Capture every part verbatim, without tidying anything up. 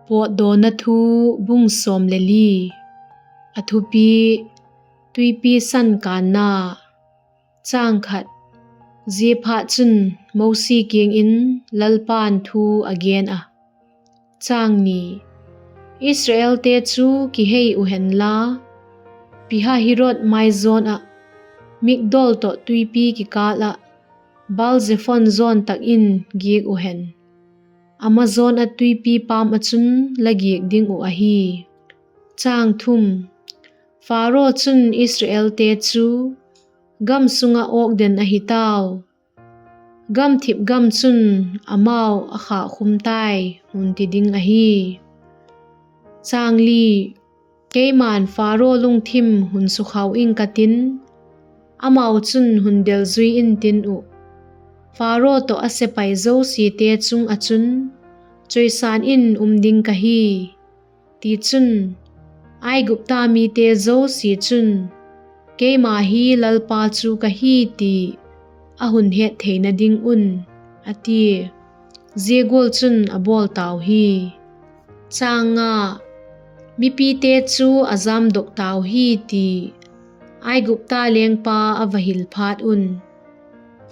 Pawtdawna thu, bung sawm le li. A thupi: Tuipi san kânna. Chang khat. Ziaphatchun, Mosi kiang in Lalpa'n thu a gen a. Chang ni. Israelte chu kihei uh henla, Pi-hahiroth maijawn ah, Migdol tawh tuipi kikâl ah, Baal-zephon jawn tak in giak uh hen. A majawn ah tuipi pâm ah chun la giak ding uh ahi. Chang thum. Pharaoh chun Israelte chu, Gam sung ah awk den ahi tau; gamthip gam chun amau a khâkkhum tai, hun ti ding ahi. Chang li. Keima'n Pharaoh lungthim hun sukhau ing ka tin, amau chun hun delzui intin uh, Pharaoh tawh a sepai zosiate chung ah chun chawisâng in um ding ka hi. Tichun, Aigupta mite zosia chun keima hi Lalpa chu ka hi ti a hun het theina ding un, a tia. Zia gual chun a bawl tau hi. Chang nga. Mipite chu a jamdok tau hi ti Aigupta lengpa a va hil phat un,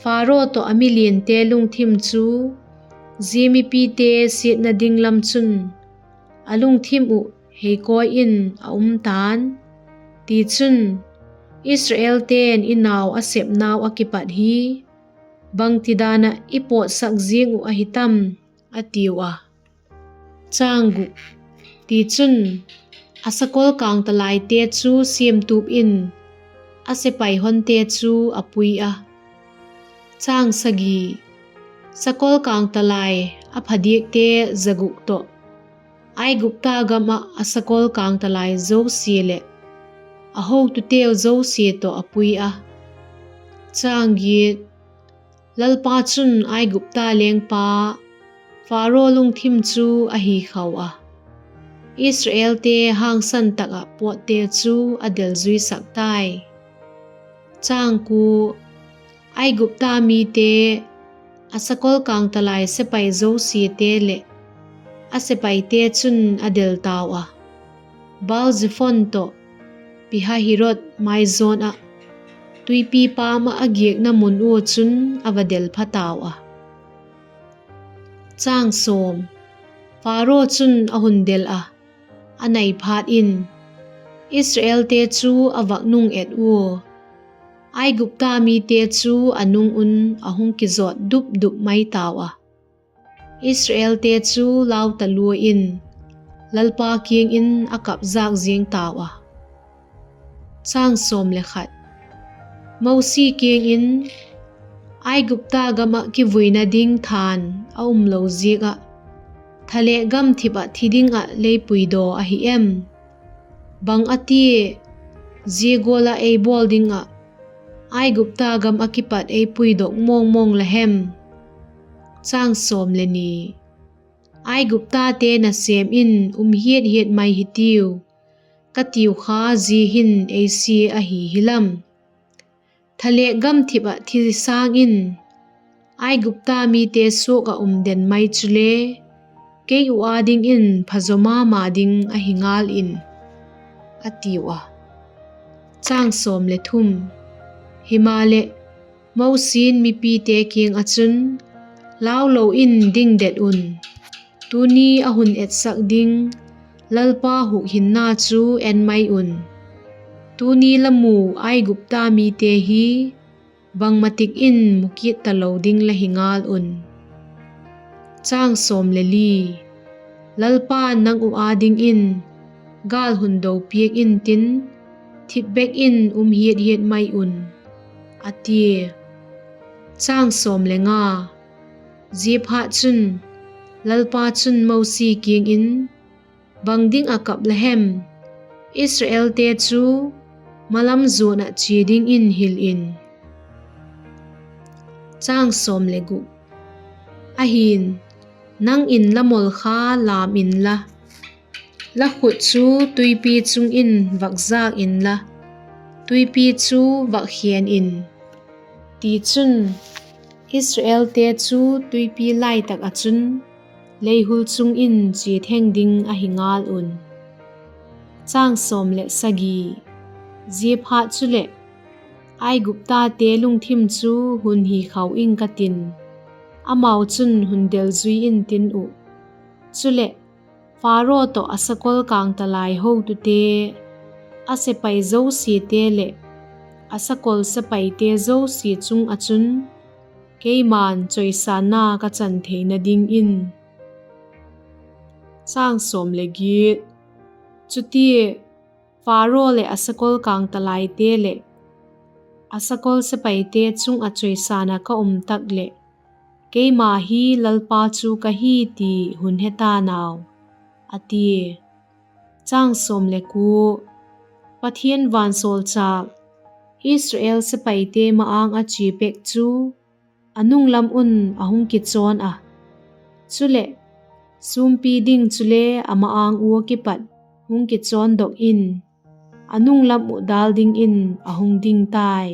Pharaoh tawh a miliante lungthim chu zia mipite siatna ding lam chun a lungthim uh heikawi in a um ta'n; tichun, Israelte'n i nau a sepnau ah kipat hi bangtidan ah i pawtsak ziang uh ahi tam? a tiu a. Tichun, a sakol kângtalaite chu siamtup in a sepai honte chu a pui a. Sakol kângtalai a phadiakte za guk tawh, Aigupta gam ah a sakol kângtalai zosia leh a hotuteu zosia tawh a pui a. Lalpa chun Aigupta lengpa Pharaoh lungthim chu a hikhau a, Israelte hangsan tak ah pawtte chu a delzuisak tai. Aigupta mite, a sakol kângtalai sepai zosiate leh a sepaite chun a del tau a, Baal-zephon tawh Pi-hahiroth maijawn ah, tuipi pâm ah a giakna mun ua chun a va del pha tau a. Pharaoh chun a hun del a, a nai phat in, Israelte chu a vak nung et ua, Aigupta mite chu a nung un a hung kizawt dup dup mai tau a. Israelte chu lau talua in Lalpa kiang in a kapjâk ziang tau a. Mosi kiang in, Aigupta gam ah kivuina ding thân a umlo ziak ah, thalêk gamthip ah thi ding ah lei puidaw ahi em? Bang a tia zia gual ah ei bawl ding ah Aigupta gam ah kipat ei puidok mawngmawng la hem? Aiguptate nasêm in um hiat hiat mai hitiu, ka tiu kha zia hin ei sia ahi hilam. Thalêk gamthip ah thi sâng in Aigupta mite suak ah um den mai chule kei uh â dingin phazaw ma ma ding ahi ngal in, a tiu a. Himaleh, Mosi'n mipite kiang ah chun, Lau lo in ding det un; tuni a hun etsak ding Lalpa hukhinna chu en mai un; tuni la mu Aigupta mite hi bangmatik in mu kit talo ding la hi ngal un. Lalpa'n nang uh â dingin gâl hun do piak intin, thip bek in um hiat hiat mai un, a tia. Ziaphatchun, Lalpa chun Mosi kiang in, Bang ding ah kap la hem? Israelte chu malam zuan ah chia dingin hil in. Ahi'n, nang in la mol kha lâm inla, la khut chu tuipi chung in vak jâk inla, tuipi chu vak khen in; tichun, Israelte chu tuipi lai tak ah chun lei hul chung in chia theng ding ahi ngal un. Ziaphat chuleh, Aiguptate lungthim chu hun hi khau ing ka tin, amau chun hun del zui intin uh; chuleh, Pharaoh tawh a sakol kângtalai hotute, a sepai zosiate leh a sakol sepaite zosia chung ah chun keima'n chawisânna ka chan theina dingin. Chutia Pharaoh leh a sakol kângtalaite leh a sakol sepaite chung ah chawisân ah ka um tak leh, keima hi Lalpa chu ka hi ti hun he ta'n au, a tia. Pathian vansawlchâk, Israel sepaite ma-âng ah chia pek chu a nung lam un a hung kichawn ah; chuleh, sûmpi ding chule a ma-âng ua kipat hung kichawndok in, a nung lam uh dâl dingin a hung ding tai.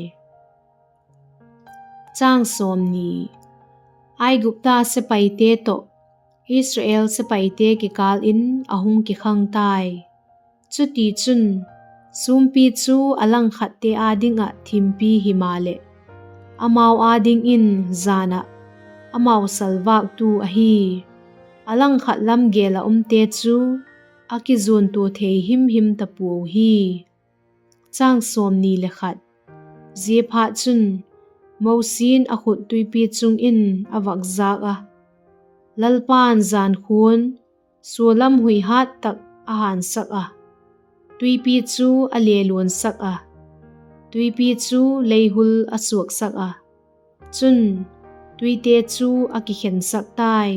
Aigupta sepaite tawh Israel sepaite kikâl in a hung kikhang tai. Chutichun, sûmpi chu a langkhatte â ding ah thimpi himaleh, amau â dingin jan ah amau salvâktu ahi; a langkhat lam gêl ah umte chu a kizuantua thei him him ta puau hi. Ziaphatchun, Mosi'n a khut tuipi chung in a vakjâk ah, Lalpa'n jankhua'n sualam huihât tak a hânsak ah, tuipi chu a leluansak ah, tuipi chu lei hul a suaksak ah, chun, tuite chu a kikhensak tai.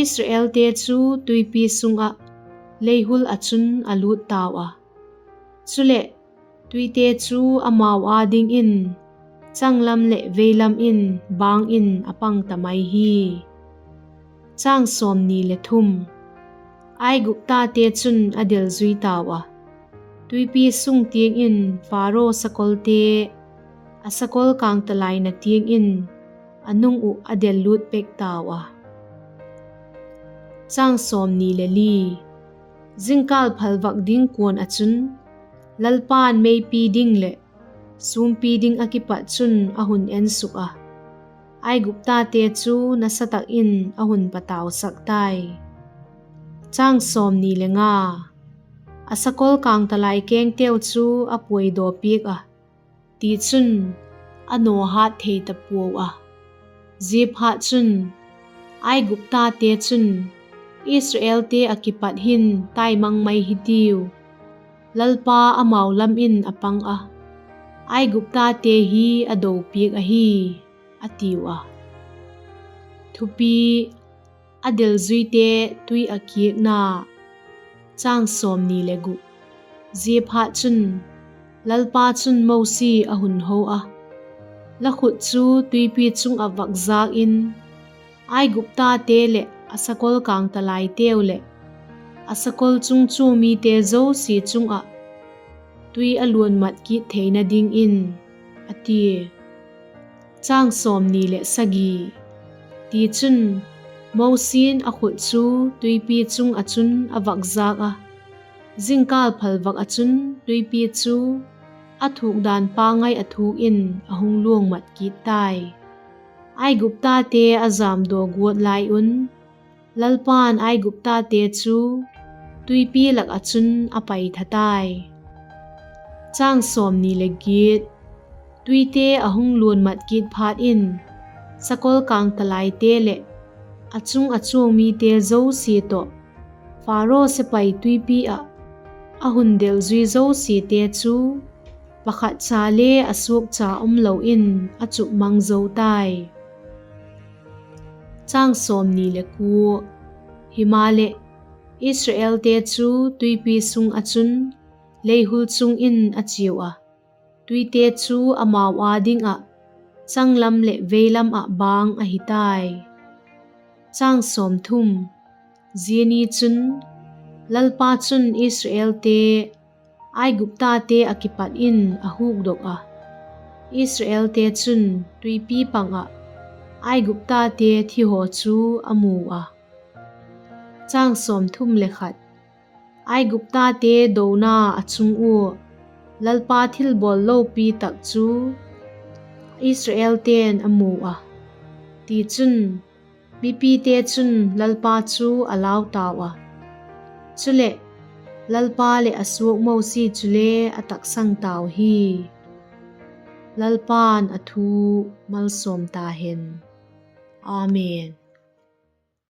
Israelte chu tuipi sung ah lei hul ah chun a lût tau a; chuleh, tuite chu amau â dingin changlam leh veilam in bâng in a pang ta mai hi. Aiguptate chun a delzui tau a, tuipi sung tiang in Pharaoh sakolte, a sakol kângtalaina tiang in a nung uh a dellût pek tau a. Jingkâl phalvâk ding kuan ah chun, Lalpa'n meipi ding leh sûmpi ding ah kipat chun a hun ensuk a, Aiguptate chu nasa tak in a hun patausak tai. A sakol kângtalai kengteu chu a puaidaw piak ah, tichun, a naw hât thei ta puau a. Ziaphatchun, Aiguptate chun, Israelte ah kipat hin taimang mai hitiu; Lalpa amau lam in a pang ah, Aiguptate hi a do piak ahi, a tiu a. A delzuite tui ah kiakna. Ziaphatchun, Lalpa chun Mosi a hun ho a, La khut chu tuipi chung ah vakjâk in, Aiguptate leh a sakol kângtalaiteu leh a sakol chungchuang mite zosia chung ah tui a luan mat kit theina dingin, a tia. Tichun, Mosi'n a khut chu tuipi chung ah chun a vakjâk a, jingkâl phalvâk ah chun tuipi chu a thukdan pangai ah thuk in a hung luang mat kit tai. Aiguptate a jamdaw guat lai un, Lalpa'n Aiguptate chu tuipi lak ah chun a paitha tai. Tuite a hung luan mat kit phat in, sakol kângtalaite leh a chung ah chuang mite zosia tawh Pharaoh sepai tuipi ah a hun delzui zosiate chu pakhat cha le a suakcha umlo in a chupmang zo tai. Himaleh, Israelte chu tuipi sung ah chun lei hul chung in a chiau a, tuite chu amau â ding ah changlam leh veilam ah bâng ahi tai. Zia ni chun, Lalpa chun Israelte Aiguptate ah kipat in a hukdok a, Israelte chun tuipi pang ah Aiguptate thi haw chu a mu a. Aiguptate dona a chung ua Lalpa thilbawl lopi tak chu Israelte'n a mu a. Tichun, mipite chun Lalpa chu a lau tau a; chuleh, Lalpa leh a suak Mosi chule a taksang tau hi. Lalpa'n a thu malsawm ta hen. Amen.